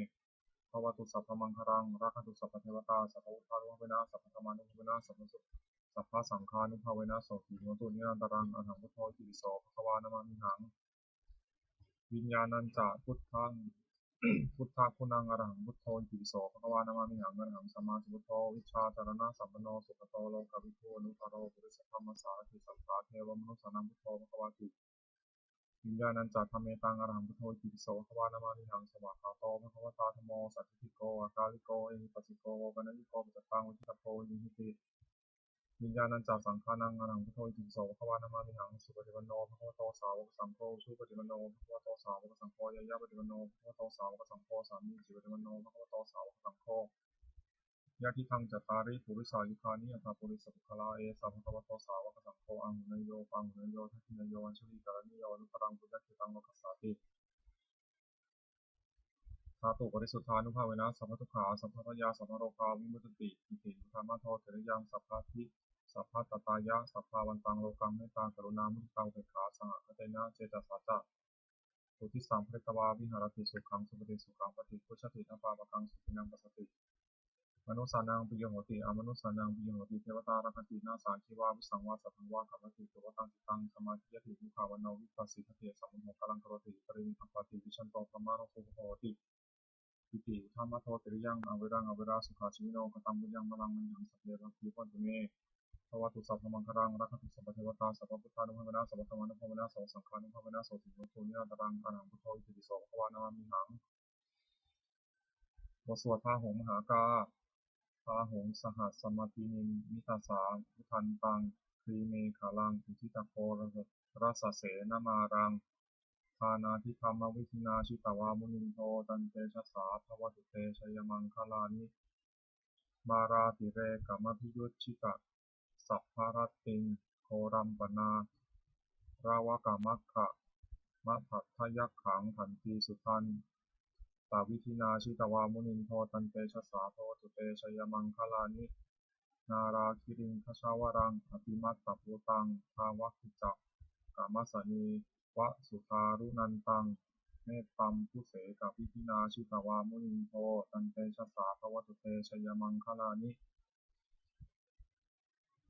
Bhavatu sabbamaṅgalaṃ, rakkhantu sabbadevatā, sabbabuddhānubhāvena, sabbadhammānubhāvena, sabbasu- sabbasaṅghānubhāvena, sotthī hontu nirantaraṃ. Arahaṃ buddho itipi so bhagavā namāmihaṃ. Viññāṇañca buddhaṃ buddhaguṇaṃ, arahaṃ buddho itipi so bhagavā namāmihaṃ. Arahaṃ sammāsambuddho vijjācaraṇasampanno sugato lokavidū anuttaro purisadammasārathi satthā devamanussānaṃ buddho bhagavāti. Viññāṇañca dhammetaṃ, arahaṃ buddho itipi so bhagavā namāmihaṃ. Svākkhāto bhagavatā dhammo sandiṭṭhiko akāliko ehipassiko opanayiko paccattaṃ veditabbo viññūhīti. Viññāṇañca saṅghānaṃ, arahaṃ buddho itipi so bhagavā namāmihaṃ. Supaṭipanno bhagavato sāvakasaṅgho, ujupaṭipanno bhagavato sāvakasaṅgho, ñāyapaṭipanno bhagavato sāvakasaṅgho, sāmīcipaṭipanno bhagavato sāvakasaṅgho, yadidaṃ cattāri purisayugāni aṭṭha purisapuggalā, esa bhagavato sāvakasaṅgho, āhuneyyo pāhuneyyo dakkhiṇeyyo añjalikaraṇīyo anuttaraṃ puññakkhettaṃ lokassāti. Dhātu parisuddhānubhāvena sabbadukkhā sabbabhayā sabbarogā vimuccanti. Iti uddhamadho tiriyaṃ sabbadhi sabbattatāya sabbāvantaṃ lokaṃ mettā karuṇā muditā upekkhā sahagatena cetasā ca uddissaṃ pharitvā viharati. Sukhaṃ supati, sukhaṃ paṭibujjhati, na pāpakaṃ supinaṃ passati, manussānaṃ piyo hoti, amanussānaṃ piyo hoti, devatā rakkhanti, nāssa aggi vā visaṃ vā satthaṃ vā kamati, tuvaṭaṃ cittaṃ samādhiyati, mukhavaṇṇo vippasīdati, asammūḷho kālaṃ karoti, uttariṃ appaṭivijjhanto brahmalokūpago hoti. Iti uddhamadho tiriyaṃ averaṃ averā sukhajīvino. Kataṃ puññaṃ balaṃ mayhaṃ sabbe bhāgī bhavantu me. Bhavatu sabbamaṅgalaṃ, rakkhantu sabbadevatā, sabbabuddhānubhāvena, sabbadhammānubhāvena, sabbasaṅghānubhāvena, sotthī hontu nirantaraṃ. Arahaṃ buddho itipi so bhagavā namāmihaṃ. บทสวดพาหุงมหากา Bāhuṃ sahassamabhinimmitasāvudhantaṃ, grīmekhalaṃ uditaghorasasenamāraṃ, dānādidhammavidhinā jitavā munindo, tantejasā bhavatu te jayamaṅgalāni. Mārātirekamabhiyujjhitasabbarattiṃ, ghorampanāḷavakamakkhamathaddhayakkhaṃ, khantīsudantavidhinā jitavā munindo, tantejasā bhavatu te jayamaṅgalāni. Nāḷāgiriṃ gajavaraṃ atimattabhūtaṃ, dāvaggicakkamasanīva sudāruṇantaṃ, mettambusekavidhinā jitavā munindo, tantejasā bhavatu te jayamaṅgalāni.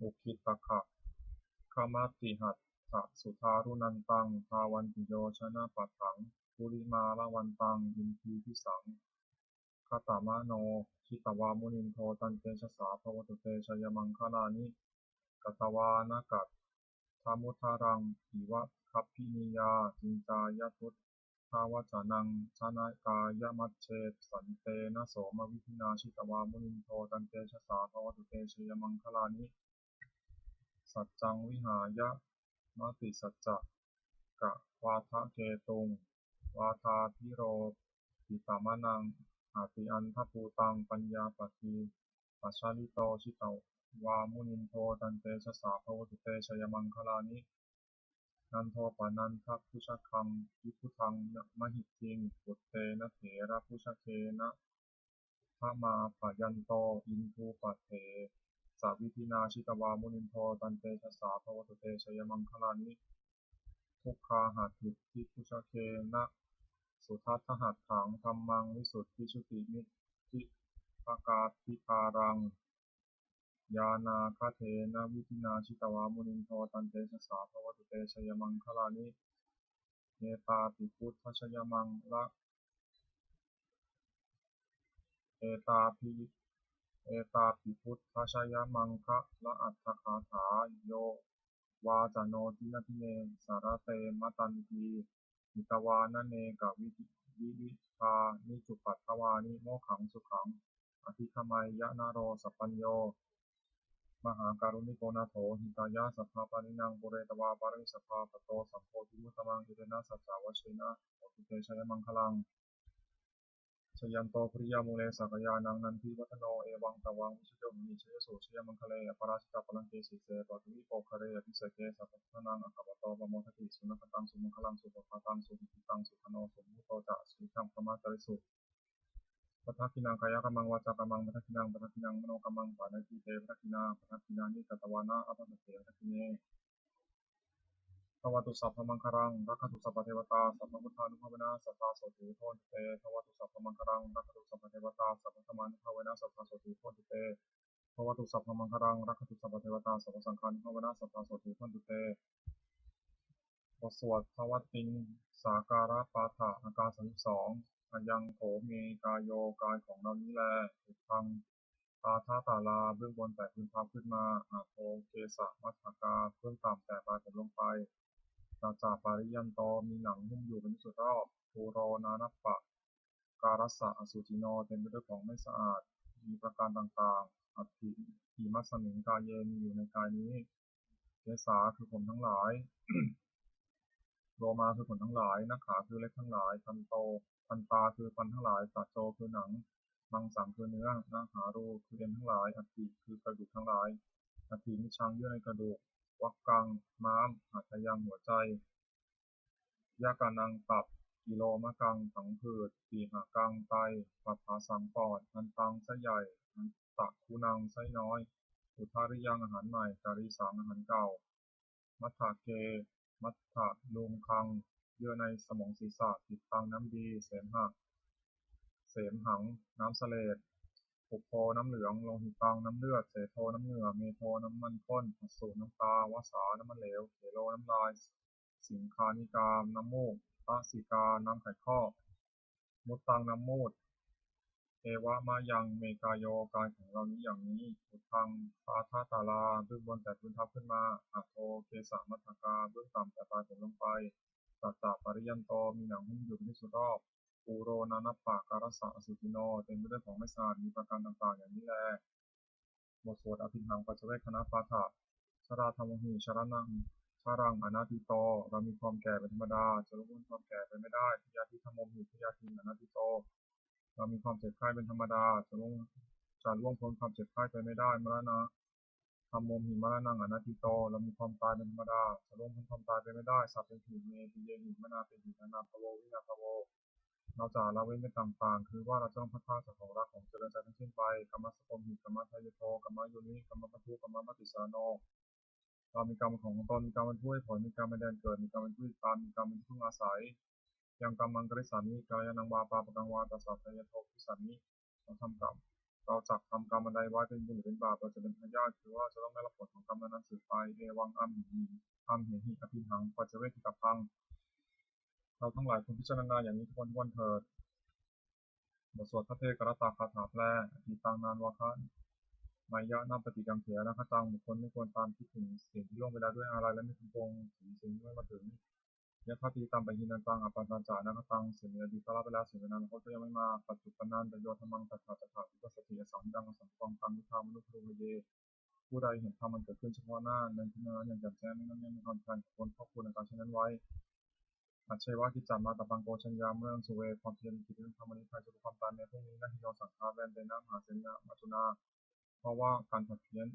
Ukkhittakhaggamatihatthasudāruṇantaṃ, dhāvantiyojanapathaṅgulimālavantaṃ, iddhībhisaṅkhatamano jitavā munindo, tantejasā bhavatu te jayamaṅgalāni. Katvāna kaṭṭhamudaraṃ iva gabbhinīyā, ciñcāya duṭṭhavacanaṃ janakāyamajjhe, santena somavidhinā jitavā munindo, tantejasā bhavatu te jayamaṅgalāni. Saccaṃ vihāya matisaccakavādaketuṃ, vādābhiropitamanaṃ atiandhabhūtaṃ, paññāpadīpajalito jitavā munindo, tantejasā bhavatu te jayamaṅgalāni. Nandopanandabhujagaṃ vibudhaṃ mahiddhiṃ, puttena therabhujagena damāpayanto, iddhūpadesavidhinā jitavā munindo, tantejasā bhavatu te jayamaṅgalāni. Duggāhadiṭṭhibhujagena sudaṭṭhahatthaṃ, brahmaṃ visuddhijutimiddhibakābhidhāraṃ, ñāṇāgadena vidhinā jitavā munindo, tantejasā bhavatu te jayamaṅgalāni. Etāpi buddhajayamaṅgala etāpi etāpi buddhajayamaṅgalaaṭṭhagāthā, yo vācano dinadine sarate matandī, hitvānanekavividhāni cupaddavāni, mokkhaṃ sukhaṃ adhigameyya naro sapañño. Mahākāruṇiko nātho, hitāya sabbapāṇinaṃ, pūretvā pāramī sabbā, patto sambodhimuttamaṃ, etena saccavajjena hotu te jayamaṅgalaṃ. Jayanto bodhiyā mūle, sakyānaṃ nandivaḍḍhano, evaṃ tvaṃ vijayo hohi, jayassu jayamaṅgale, aparājitapallaṅke, sīse paṭhavipokkhare, abhiseke sabbabuddhānaṃ, aggappatto pamodati. Sunakkhattaṃ sumaṅgalaṃ, supabhātaṃ suhuṭṭhitaṃ, sukhaṇo sumuhutto ca, suyiṭṭhaṃ brahmacārisu. Padakkhiṇaṃ kāyakammaṃ, vācākammaṃ padakkhiṇaṃ, padakkhiṇaṃ manokammaṃ, paṇidhī te padakkhiṇā, padakkhiṇāni katvāna, labhantatthe padakkhiṇe. Bhavatu sabbamaṅgalaṃ, rakkhantu sabbadevatā, sabbabuddhānubhāvena, sadā sotthī bhavantu te. Bhavatu sabbamaṅgalaṃ, rakkhantu sabbadevatā, sabbadhammānubhāvena, sadā sotthī bhavantu te. Bhavatu sabbamaṅgalaṃ, rakkhantu sabbadevatā, sabbasaṅghānubhāvena, sadā sotthī bhavantu te. บทสวดทวัตติงสาการปาฐะ อาการ สามสิบสอง Ayaṃ kho me kāyo กายของเรานี้แล uddhaṃ adhatalā เบื้องบนแต่พื้นเท้าขึ้นมา adho kesamatthakā เบื้องต่ำแต่ปลายผมลงไป saccapariyantā มีหนังหุ้มอยู่เป็นที่สุดรอบ pūro nānappakārassa asucino เต็มไปด้วยของไม่สะอาด มีประการต่างๆ atthi imasmiṃ kāye มีอยู่ในกายนี้ kesā คือผมทั้งหลาย lomā คือขนทั้งหลาย nakhā คือเล็บทั้งหลาย danto dantā คือฟันทั้งหลาย taco คือหนัง maṃsaṃ คือเนื้อ nahārū คือเอ็นทั้งหลาย aṭṭhi คือกระดูกทั้งหลาย aṭṭhimijjhaṃ เยื่อในกระดูก vakkaṃ ม้าม hadayaṃ หัวใจ yakanaṃ ตับ kilomakaṃ พังผืด pihakaṃ ไต pabbhasaṃ ปอด antaṃ ไส้ใหญ่ antaguṇaṃ ไส้น้อย udariyaṃ อาหารใหม่ karisaṃ อาหารเก่า matthake matthaluṅgaṃ เยื่อในสมองศีรษะ pittaṃ น้ำดี semha semhaṃ น้ำเสลด pubbo น้ำเหลือง lohitaṃ น้ำเลือด sedo น้ำเหงื่อ medo น้ำมันข้น assu น้ำตา vasā น้ำมันเหลว khelo น้ำลาย siṅghāṇikā น้ำมูก lasikā น้ำไขข้อ muttaṃ น้ำมูตร Evamayaṃ me kāyo กายของเรานี้อย่างนี้ uddhaṃ adhatālā เบื้องบนแต่พื้นเท้าขึ้นมา adho kesamatthakā เบื้องต่ำแต่ปลายผมลงไป sattapariyantā มีหนังหุ้มอยู่เป็นที่สุดรอบ pūro nānappakārassa asucino เต็มไปด้วยของไม่สะอาดมีประการต่างๆ อย่างนี้แล บทสวด Abhiṇhaṃ paccavekkhanapaṭha. Jarādhammomhi jaraṃ anatitto เรามีความแก่เป็นธรรมดา จะล่วงพ้นความแก่ไปไม่ได้ byādhidhammomhi byādhiṃ anatitto เรามีความเจ็บไข้เป็นธรรมดา จะล่วงจะล่วงพ้นความเจ็บไข้ไปไม่ได้ maraṇadhammomhi maraṇaṃ anatitto เรามีความตายเป็นธรรมดา จะล่วงพ้นความตายไปไม่ได้ sabbehi me piyehi manāpehi นานาภาว vinābhavo เราจะละเว้นเป็นต่างๆ คือว่าเราจะต้องพลัดพรากจากของรักของเจริญใจทั้งสิ้นไป kammassagomhi kammaddayaḍo kammayoni kammabandhu kammapaṭisaraṇo เรามีกรรมเป็นของของตน มีกรรมเป็นผู้ให้ผล มีกรรมเป็นแดนเกิด มีกรรมเป็นผู้ติดตาม มีกรรมเป็นที่พึ่งอาศัย yaṃ kammaṃ karissāmi kalyāṇaṃ vā pāpakaṃ vā tassa dayaḍo bhavissāmi เราทำกรรม เราจักทำกรรมอันใดไว้เป็นบุญหรือเป็นบาป เราจะเป็นทายาท คือว่าจะต้องได้รับผลของกรรมนั้นๆ สืบไป evaṃ amhehi amhehi abhiṇhaṃ paccavekkhitavvaṃ เราทั้งหลายควรพิจารณาอย่างนี้ทุกวันทุกวันเถิด บทสวดภัทเทกรัตตคาถาแปล atītaṃ nānvāgameyya nappaṭikaṅkhe anāgataṃ บุคคลไม่ควรตามคิดถึงสิ่งที่ล่วงไปแล้วด้วยอาลัย และไม่ควรปรุงถึงสิ่งที่ไม่มาถึง yadatītampahīnantaṃ appattañca anāgataṃ สิ่งในอดีตก็ละไปแล้ว สิ่งในอนาคตก็ยังไม่มา paccuppannañca yo dhammaṃ tattha tattha vipassati asaṃhiraṃ asaṅkuppaṃ taṃ viddhā manubrūhaye ผู้ใดเห็นธรรมอันเกิดขึ้นเฉพาะหน้าในที่นั้นๆ อย่างแจ่มแจ้ง ไม่ง่อนแง่น ไม่คลอนแคลน ควรครอบครูในการเช่นนั้นไว้ ajjeva kiccamātappaṃ ko jaññā maraṇaṃ suve ความเพียรเป็นกิจที่ต้องทำวันนี้ ใครจะรู้ความตายแม้พรุ่งนี้ na hi no saṅgarantena mahāsenena maccunā เพราะว่าการผัดเพี้ยน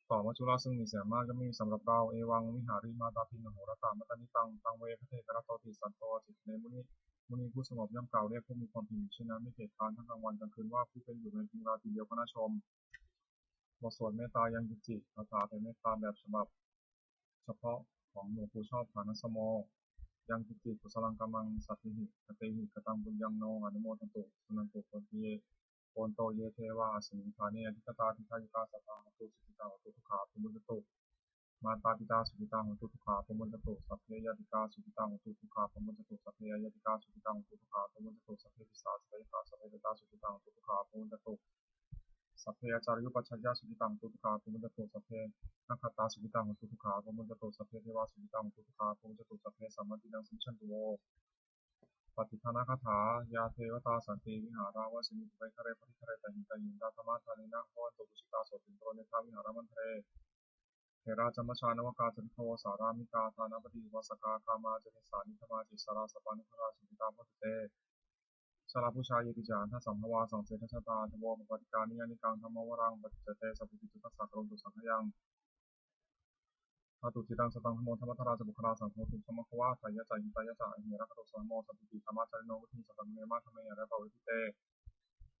ต่อมัจจุราชซึ่งมีเสียงมากย่อมไม่มีสำหรับเรา evaṃ vihārimātāpiṃ ahorattamatanditaṃ taṃ ve bhaddekarattoti santo ācikkhate muni มุนีผู้สงบย่อมกล่าวเรียกผู้มีความเพียรอยู่เช่นนั้น ไม่เกียจคร้านทั้งกลางวันกลางคืนว่า ผู้เป็นอยู่เพียงราตรีเดียวก็น่าชม บทสวดเมตตายังกินจิ คาถาแผ่เมตตาแบบฉบับเฉพาะของหลวงปู่ชอบ ฐานะสโม yaṃ kiñci kusalaṃ kammaṃ sabbehi katehi kataṃ puññaṃ no anumodantu suṇantu bhonto ye bhonto ye devā asmiṃ ṭhāne adhigatā dīghāyukā sadā hontu sukhitā hontu dukkhā pamuñcantu mātāpitā sukhitā hontu dukkhā pamuñcantu sabbe ñātikā sukhitā hontu dukkhā pamuñcantu sabbe aññātikā sukhitā hontu dukkhā pamuñcantu sabbe pisācakkhayā sabbe petā sukhitā hontu dukkhā pamuñcantu sabbe ācariyupajjhāyā sukhitā hontu dukkhā pamuñcantu sabbe nakkhattā sukhitā hontu dukkhā pamuñcantu sabbe devā sukhitā hontu dukkhā pamuñcantu sabbe sampattīnaṃ samijjhantu vo. Pattidānagāthā. Yā devatā santi vihāravāsinī pubbe ghare bodhighare tahiṃ tahiṃ tā dhammadānena bhavantu pūjitā sotthiṃ karontedha vihāramaṇḍale. Therā ca majjhā navakā ca bhikkhavo sārāmikā dānapatī upāsakā gāmā ca desā nigamā ca issarā sappāṇakarā sukhitā bhavantu te. Jalābujā yepi ca aṇḍasambhavā saṃsedajātā athavopapātikā niyyānikaṃ dhammavaraṃ paṭicca te sabbepītidosaṃ karontu saṅkhayaṃ. Ṭhātu ciraṃ sataṃ dhammo dhammaddharā ca puggalā saṅgho uttamamaggavā atthāya ca hitāya ca. Amhe rakkhatu saddhammo santinti dhammacarino vuḍḍhiṃ sampāpuṇeyyāma dhamme ariyappavedite.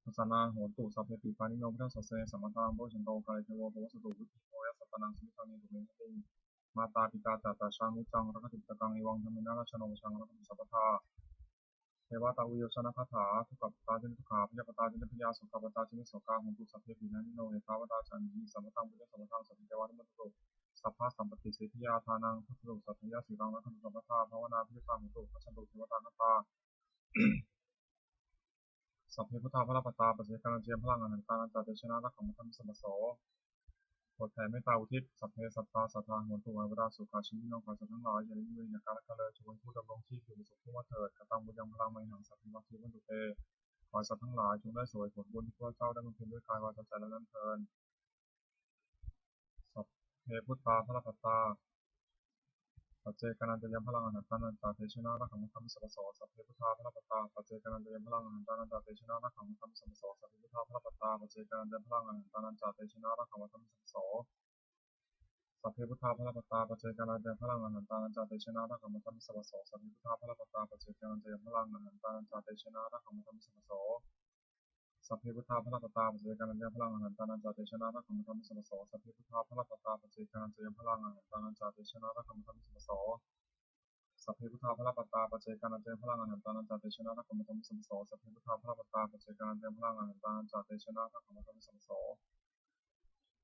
Pasannā hontu sabbepi pāṇino buddhasāsane sammadhammapaṭipato bhikkhavo kāle devo pavassatu vuḍḍhibhāvāya sattānaṃ samiddhaṃ netu me hatiṃ. Mātā pitā ca atrajaṃ niccaṃ rakkhanti puttakaṃ evaṃ dhammena rājāno pajaṃ rakkhantu sabbadā. Devatāuyyojanagāthā. Dukkhappattā ca niddukkhā bhayappattā ca nibbhayā sokappattā ca nissokā hontu sabbepi pāṇino. Ettāvatā ca amhehi sambhataṃ puññasampadaṃ sabbe devānumodantu sabbasampattisiddhiyā. Dānaṃ dadantu saddhāya sīlaṃ rakkhantu sabbadā bhāvanābhiratā hontu gacchantu devatāgatā. Sabbe buddhā balappattā paccekānañca yaṃ balaṃ arahantānañca tejena rakkhaṃ bandhāmi sabbaso. บทแผ่เมตตาอุทิศ Sabbe sattā sadā hontu anavārā sukhajīvino ขอสัตว์ทั้งหลายอย่าได้มีเวรอย่าการละกันเลย จงเป็นผู้ดำรงชีพอยู่เป็นสุขทั่วหน้าเถิด Kataṃ puññaphalaṃ mayhaṃ sabbehi bhāgī bhavantu te ขอให้สัตว์ทั้งหลายจงได้เสวยผลบุญที่ข้าพเจ้าได้บำเพ็ญด้วยกายวาจาใจแล้วนั้นเทอญ Sabbe buddhā balappattā paccekānañca yaṃ balaṃ arahantānañca tejena rakkhaṃ bandhāmi sabbaso. Sabbe buddhā balappattā paccekānañca yaṃ balaṃ arahantānañca tejena rakkhaṃ bandhāmi sabbaso. Sabbe buddhā balappattā paccekānañca yaṃ balaṃ arahantānañca tejena rakkhaṃ bandhāmi sabbaso. Sabbe buddhā balappattā paccekānañca yaṃ balaṃ arahantānañca tejena rakkhaṃ bandhāmi sabbaso. Sabbe buddhā balappattā paccekānañca yaṃ balaṃ arahantānañca tejena rakkhaṃ bandhāmi sabbaso. Sabbe buddhā balappattā paccekānañca yaṃ balaṃ arahantānañca tejena rakkhaṃ bandhāmi sabbaso. Sabbe buddhā balappattā paccekānañca yaṃ balaṃ arahantānañca tejena rakkhaṃ bandhāmi sabbaso. Sabbe buddhā balappattā paccekānañca yaṃ balaṃ arahantānañca tejena rakkhaṃ bandhāmi sabbaso. Sabbe buddhā balappattā paccekānañca yaṃ balaṃ arahantānañca tejena rakkhaṃ bandhāmi sabbaso.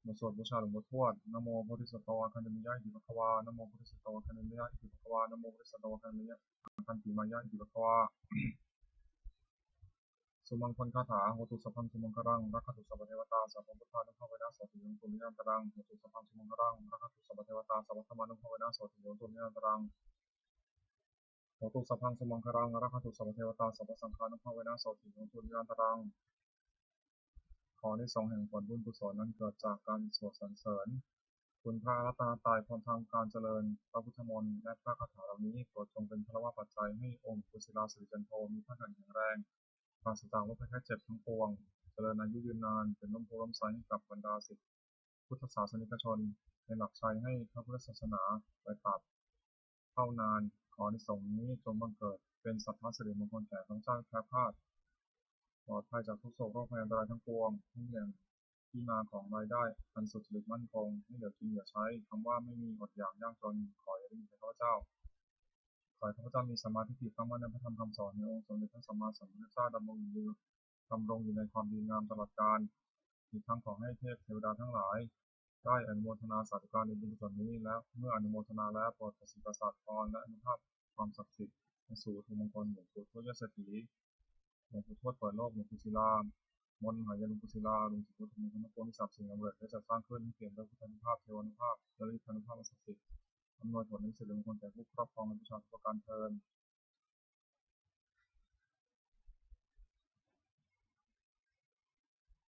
บทสวดบูชาหลวงปู่ทวด Namo bodhisatto āgantimāya iti bhagavā. Namo bodhisatto āgantimāya iti bhagavā. Namo bodhisatto āgantimāya āgantimāya iti bhagavā. Sumaṅgalagāthā. Hotu sabbaṃ sumaṅgalaṃ, rakkhantu sabbadevatā, sabbabuddhānubhāvena sotthī hontu nirantaraṃ. Hotu sabbaṃ sumaṅgalaṃ, rakkhantu sabbadevatā, sabbadhammānubhāvena sotthī hontu nirantaraṃ. Hotu sabbaṃ sumaṅgalaṃ, rakkhantu sabbadevatā, sabbasaṅghānubhāvena sotthī hontu nirantaraṃ. ขออานิสงส์แห่งผลบุญกุศลนั้นเกิดจากการสวดสรรเสริญคุณพระรัตนตรัย พร้อมทั้งการเจริญพระพุทธมนต์และพระคาถาเหล่านี้ โปรดจงเป็นพลวปัจจัยให้องค์หลวงปู่ศิลา สิริจันโท มีพระขันธ์แข็งแรง ปราศจากโรคภัยไข้เจ็บทั้งปวง เจริญอายุยืนนาน เป็นร่มโพธิ์ร่มไทรให้กับบรรดาศิษย์พุทธศาสนิกชน เป็นหลักชัยให้พระพุทธศาสนาไปตราบเท่านาน ขออานิสงส์นี้จงบังเกิดเป็นสัพพสิริมงคลแก่ข้าพเจ้าแคล้วคลาดปลอดภัยจากทุกโศกโรคภัยอันตรายทั้งปวง ให้มีแหล่งที่มาของรายได้อันสุจริตมั่นคง ให้เหลือกินเหลือใช้ คำว่าไม่มีอดอยากยากจน ขออย่าได้มีแก่ข้าพเจ้า ขอให้ข้าพเจ้ามีสัมมาทิฏฐิตั้งมั่นในพระธรรมคำสอนแห่งองค์สมเด็จพระสัมมาสัมพุทธเจ้า ดำรงอยู่ ดำรงอยู่ในความดีงามตลอดกาล อีกทั้งขอให้เทพเทวดาทั้งหลาย ได้อนุโมทนาสาธุการในบุญกุศลนี้ และเมื่ออนุโมทนาแล้วโปรดประสิทธิ์ประสาทพรและอนุภาพความศักดิ์สิทธิ์แห่งสูตรมงคลหลวงปู่ทวดยอดเศรษฐี หลวงปู่ทวดเปิดโลก หลวงปู่ศิลา มนต์มหายันต์หลวงปู่ศิลา หลวงปู่ทวดมงคลนพพล ที่สามสิ่งสำเร็จได้จัดสร้างขึ้นให้เปี่ยมด้วยพุทธานุภาพ เทวานุภาพ และฤทธานุภาพอันศักดิ์สิทธิ์ อำนวยผลในสิริมงคลแก่ผู้ครอบครองและบูชาทุกประการเทอญ